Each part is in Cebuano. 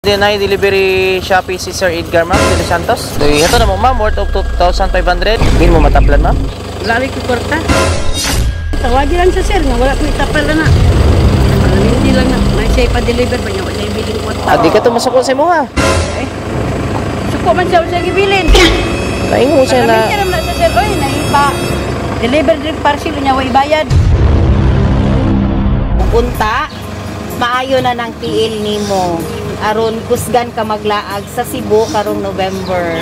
Deny delivery Shopee si Sir Edgar, ma'am, de Los Santos. So, ito na mo, ma'am, worth of 2,500. Hindi mo mataplan, ma'am. Wala ko kwarta. Tawagin lang sa sir nga wala ko itapal na. Hindi lang na. May siya ipa-deliver pa niya. Wala yung bilin kwarta. Ah, di ka to masuko sa imo, ha. Eh, suko man siya sa gibilin. Naingo siya na. Parang na sa sir. Oy, naipa. Deliver drink parcel niya, way bayad. Unta, maayo na ng tiil nimo aron kusgan ka maglaag sa Cebu karong November.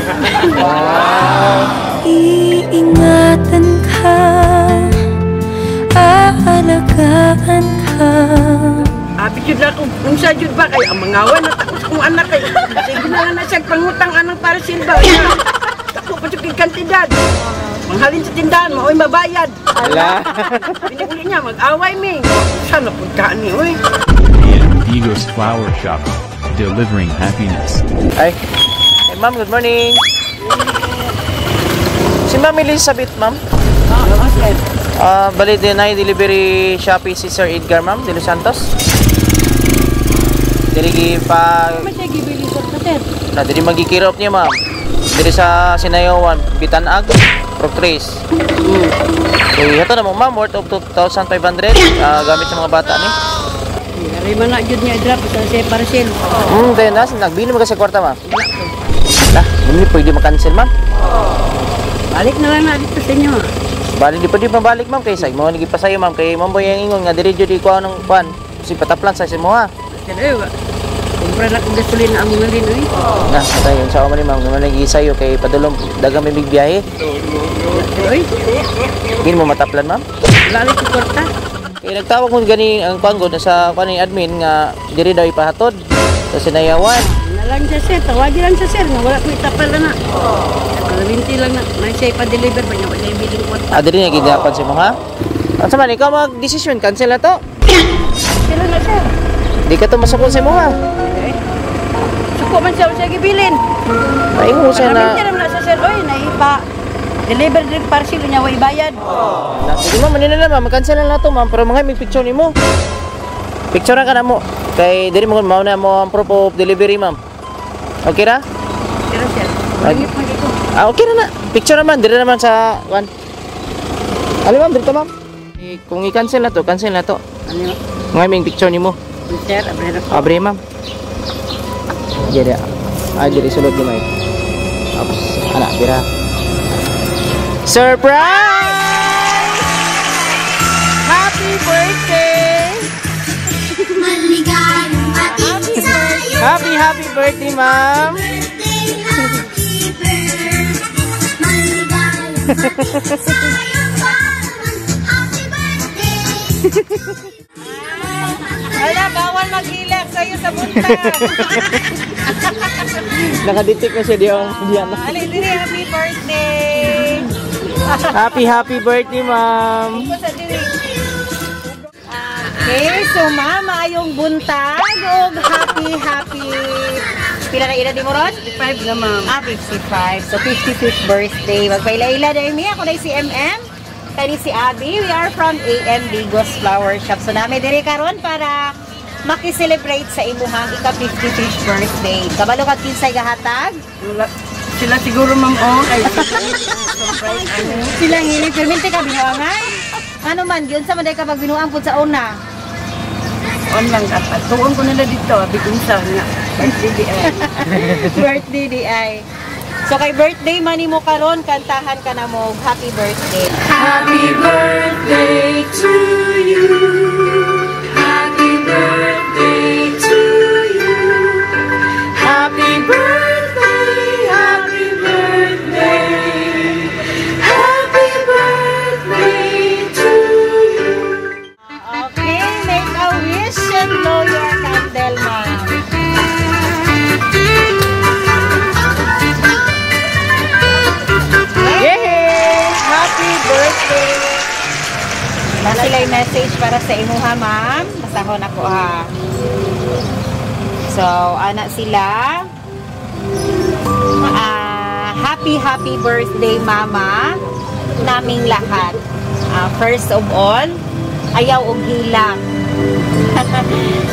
Wow. Iingatan ka, aalagaan ka. Abi jud lang kung unsa jud ba kay ang mangawan na takot kong anak kay. Sige na lang na siya pangutang anang parcel ba. Dako pa jud kay kantidad. Manghalin sa tindahan, maoy mabayad. Ala. Pinili niya mag-away mi. Saan na puntaan ni oy? Amigos Flower Shop, delivering happiness. Ay. Hey, ma'am, good morning. Si Ma'am Elizabeth, ma'am. Ah, bali deny delivery Shopee si Sir Edgar, ma'am, de Los Santos. Diri gi pa Man siya gibilin kwarta, sir. Na diri magikirop niya, ma'am. Diri sa Sinayawan, Bitanag, Procris. So, ito na mo, ma'am, worth of 2,500, gamit sa mga bata ni. Ari man na jud niya drop sa siya parcel. Dahil nas, nagbili mo kasi kwarta, ma'am. Lah, hindi pwede ma-cancel, ma'am. Balik na lang na dito sa inyo. Bali, di pwede mabalik, ma'am, kay sa mo nigi pa sayo, ma'am, kay ma'am boy ang ingon nga diri jud ikuha ng kuan. Si pataplan sa imo, ha. Sir, eh, kumpra na kong gasolina ang mga rin oy. Na, atay yun sa man ni ma'am, man nagi sayo kay padulong dagang may biyahe. Oy, Hindi mo mataplan, ma'am. wala ko kwarta. Kay nagtawag mo gani ang kuan ko sa kuan ni admin nga diri daw ipahatod sa Sinayawan. Na lang siya sir, tawagin lang siya sir nga wala ko itapal na. Hindi lang na, may siya ipa-deliver pa niya, wala yung bilin kwarta. Ah, diri na gidapan sa imo, ha. Unsa man ikaw mag-desisyon, cancel na to. Sila na sir. Di ka to masukol sa imo, ha. Eh, suko man siya sa gibilin. Naingo siya na. Parang na sa sir, oy, naipa. Deliver drink parcel niya, way bayad. Na, sige ma'am, ano na lang, ma'am, mag-cancel na lang to, ma'am, pero mga may picture nimo. Picture ka na mo. Kay diri mo mao na mo ang proof of delivery, ma'am. Okay ra? Sila sir, langit man ko. Ah, okay na na. Picture naman, diri naman sa one. Ali ma'am, dito, ma'am. Eh, kung i-cancel na to, cancel na to. Ano yun? Mga may picture nimo. Sir, abre na. Abre, ma'am. Diri. Ah, diri sulod ni may. Oops, ana, dira. Surprise! Happy birthday! Maligayang bati sa'yo. Happy, happy birthday, ma'am! Birthday, happy birthday. Maligayang bati sa'yo, happy birthday. Wala, bawal maghilak sa'yo sa buntag. Nakadetect na siya diyong diyan. Ali, diri, happy birthday. Happy, happy birthday, ma'am! Okay, so ma'am, maayong buntag og happy, happy pila na ila di mo ron? 5 na, ma'am. Ah, 55. So, 55th birthday. Magpaila-ila dahil mi. Ako na si MM. Kani si Abby. We are from AM Digos Flower Shop. So, nami diri karon para maki-celebrate sa imuhang ika-55th birthday. Kabalo kag kinsay gahatag? Wala. Sila siguro, ma'am, oh. Ay, surprise. Ano? Sila ngili. Permente ka binuangan? Ano man, yun sa manday ka pag binuang pud sa una. On lang. At tuon ko nila dito. Abi kung sa nga. Birthday di ay. Birthday di ay. So kay birthday man mo karon, kantahan ka na mo happy birthday. Happy birthday to you. Happy birthday to you. Happy birthday, happy birthday. Happy birthday to you. Okay, make a wish and blow your candle, ma'am. Yay! Happy birthday! Na sila yung message para sa imuha, ma'am. Basahon ako, ha. So, ana sila. Ah, happy, happy birthday, mama. Naming lahat. Ah, first of all, ayaw og hilak.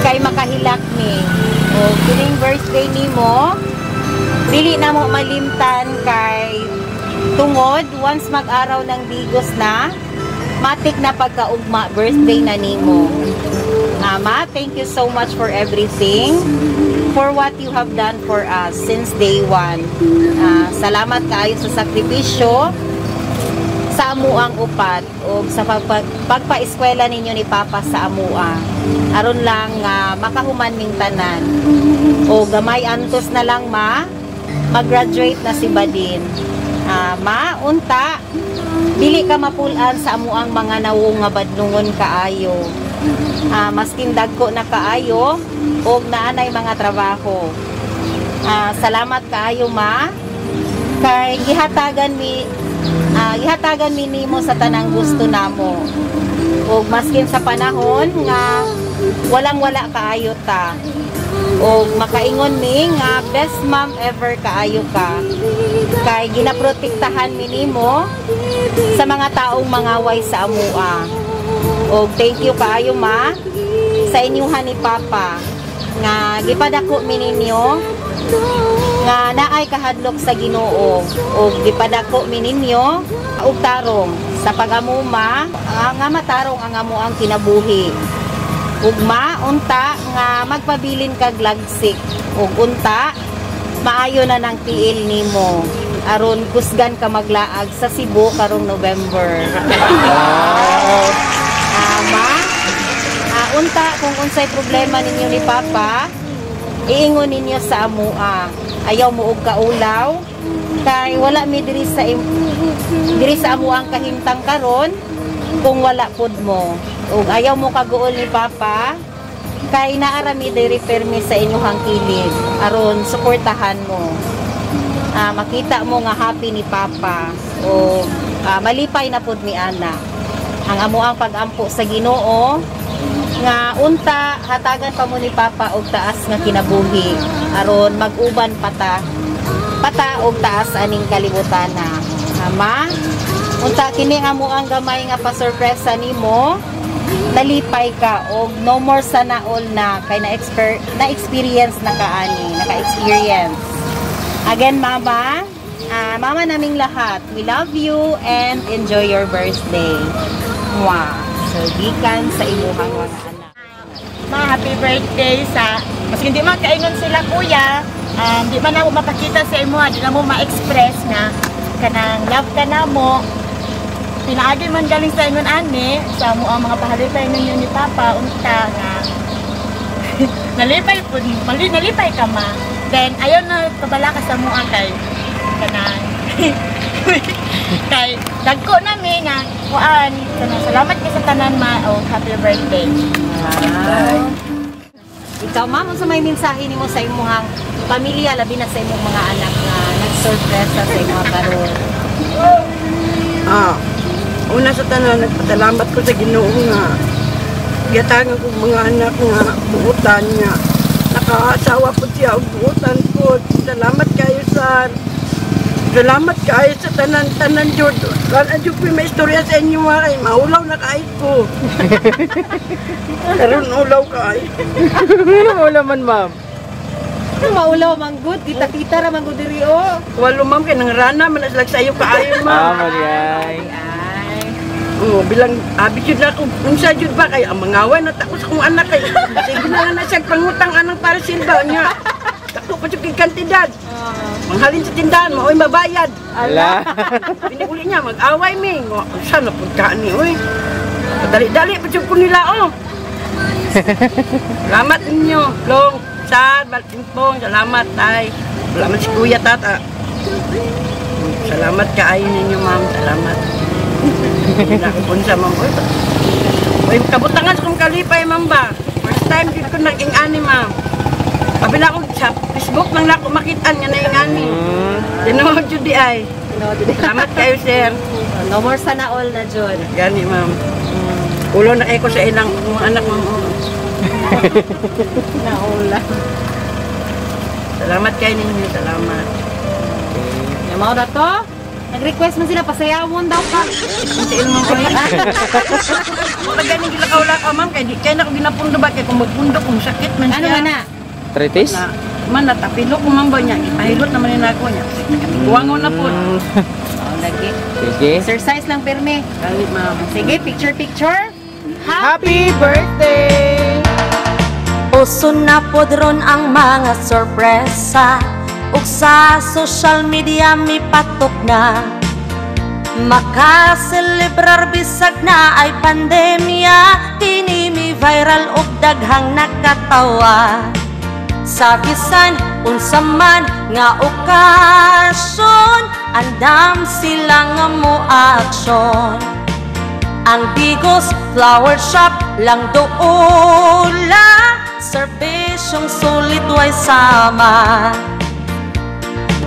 Kay makahilak mi. O kining birthday nimo, dili na mo malimtan kay tungod once mag-araw ng Digos na, matik na pagkaugma birthday na nimo. Ama, thank you so much for everything, for what you have done for us since day one. Salamat kaayo sa sakripisyo sa amuang upat o sa pagpa-eskwela ninyo ni Papa sa amua. Aron lang nga makahuman ming tanan. O gamay antos na lang, ma, mag-graduate na si Badin. Ma, unta, dili ka mapulan sa amuang mga nawong nga badlungon kaayo. Maskin dagko na kaayo og naanay mga trabaho. Salamat kaayo, ma, kay gihatagan mi nimo sa tanang gusto namo. Og maskin sa panahon nga walang wala kaayo ta. Og makaingon mi nga best mom ever kaayo ka. Kay ginaprotektahan mi nimo sa mga taong mangaway sa amua. Og thank you kaayo, ma, sa inyuhan ni Papa nga gipadako mi ninyo nga naay kahadlok sa Ginoo og gipadako mi ninyo og tarong sa pag-amuma, nga matarong ang amuang kinabuhi. Ug ma, unta nga magpabilin kag lagsik ug unta maayo na ng tiil nimo aron kusgan ka maglaag sa Cebu karong November. Ma, unta kung unsay problema ninyo ni Papa, iingon ninyo sa amua. Ayaw mo og kaulaw kay wala mi diri sa amuang kahimtang karon kung wala pud mo. Ug ayaw mo kaguol ni Papa kay naara mi diri permi sa inyong kilid aron suportahan mo. Makita mo nga happy ni Papa o malipay na pud mi ana. Ang amuang pag-ampo sa Ginoo nga unta hatagan pa mo ni Papa og taas nga kinabuhi aron mag-uban pata pata og taas aning kalibutana. Ama, unta kini amo ang gamay nga pasurpresa nimo, nalipay ka og no more sana all na kay na experience na ka ani, naka-experience. Again, mama, mama naming lahat, we love you and enjoy your birthday. Mwah. So, gikan sa imuhang mga anak. Ma, happy birthday sa maski hindi man kaingon sila kuya, di man namo mapakita sa imo, di na mo ma-express nga kanang love ka na mo. Pinaagi man galing sa ingon ani sa mo ang mga pahalipay ninyo ni Papa, unta nga nalipay pud, nalipay ka, ma. Then ayaw na pabala ka sa mua kay kanang kay dagko nami nga kuan kanang salamat kay sa tanan, ma, o happy birthday. Wow. Ikaw, ma'am, unsa may mensahe nimo sa imuhang pamilya, labi na sa imong mga anak nga nagsorpresa sa imong karon? Una sa tanan, nagpasalamat ko sa Ginoo nga gihatagan ko mga anak nga buutan nga nakaasawa po siya og buutan ko. Salamat kayo sa Salamat kaayo sa tanan-tanan jud. Wala jud ko may istorya sa inyo ha, kay maulaw na kaayo ko. Karon ulaw kaayo. Wala man, ma'am. Maulaw man gud, kita-kita ra man gud diri oh. Walo, ma'am, kay nangrana man na sila sayo kaayo, ma'am. Mali ay. Ay. Oo, bilang abi jud na ako, unsa jud ba kay ang mangawan na tako sa kong anak kay sige na lang na siya pangutang anang para silba niya. Dako pa jud kay kantidad. Manghalin sa tindahan, mao'y mabayad. Ala. Piniguli niya, mag-away mi. Unsa na pud ka ni oy. Dali-dali pa jud ko nila oh. Salamat ninyo, Long, Sad, Baltimpong, salamat tay. Salamat si Kuya Tata. Salamat kaayo ninyo, ma'am. Salamat. Hindi na ako sa ma'am. Uy, uy, kabutangan sa kong kalipay, ma'am ba? First time jud ko nag ani, ma'am. Kabila ko sa Facebook lang na ako makitaan nga naing-ani. Tinuod jud di ay. Salamat kayo, sir. No more sana all na jud. Gani, ma'am. Ulo na kayo ko sa ilang mga anak, ma'am. Naula. Salamat kayo ninyo. Salamat. Yung mao na to. Nag-request man sila pasayawon daw ka. Ang mo ko. Wala gani gilakaw-lakaw, ma'am. Kaya di kaya na ako ginapundo ba? Kaya kung magpundo, kung sakit man Ano siya. man na? Arthritis? Na, man natapilo ko man ba niya, ipahilot naman ni nako niya. Katiguangon na po. Oh, lagi. Sige. Exercise lang pirmi. Ganit, ma'am. Sige, picture picture. Happy birthday! Uso na pod ron ang mga sorpresa ug sa social media mipatok na. Makaselebrar bisag na ay pandemya. Kini mi viral ug daghang nakatawa. Sa bisan unsa man nga okasyon, andam sila nga mo aksyon. Ang Digos Flower Shop lang doula. Serbisyong sulit, way sama.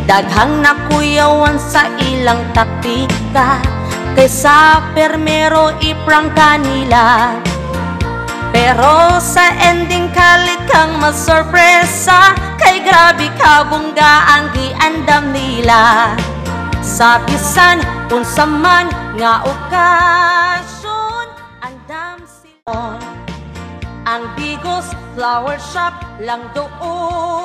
Daghang nakuyawan sa ilang taktika kaysa permero i-prank kanila. Pero sa ending kalit kang masorpresa kay grabe kabungga ang giandam nila. Sa bisan unsa man nga okasyon, andam sila. Ang Digos Flower Shop lang doon.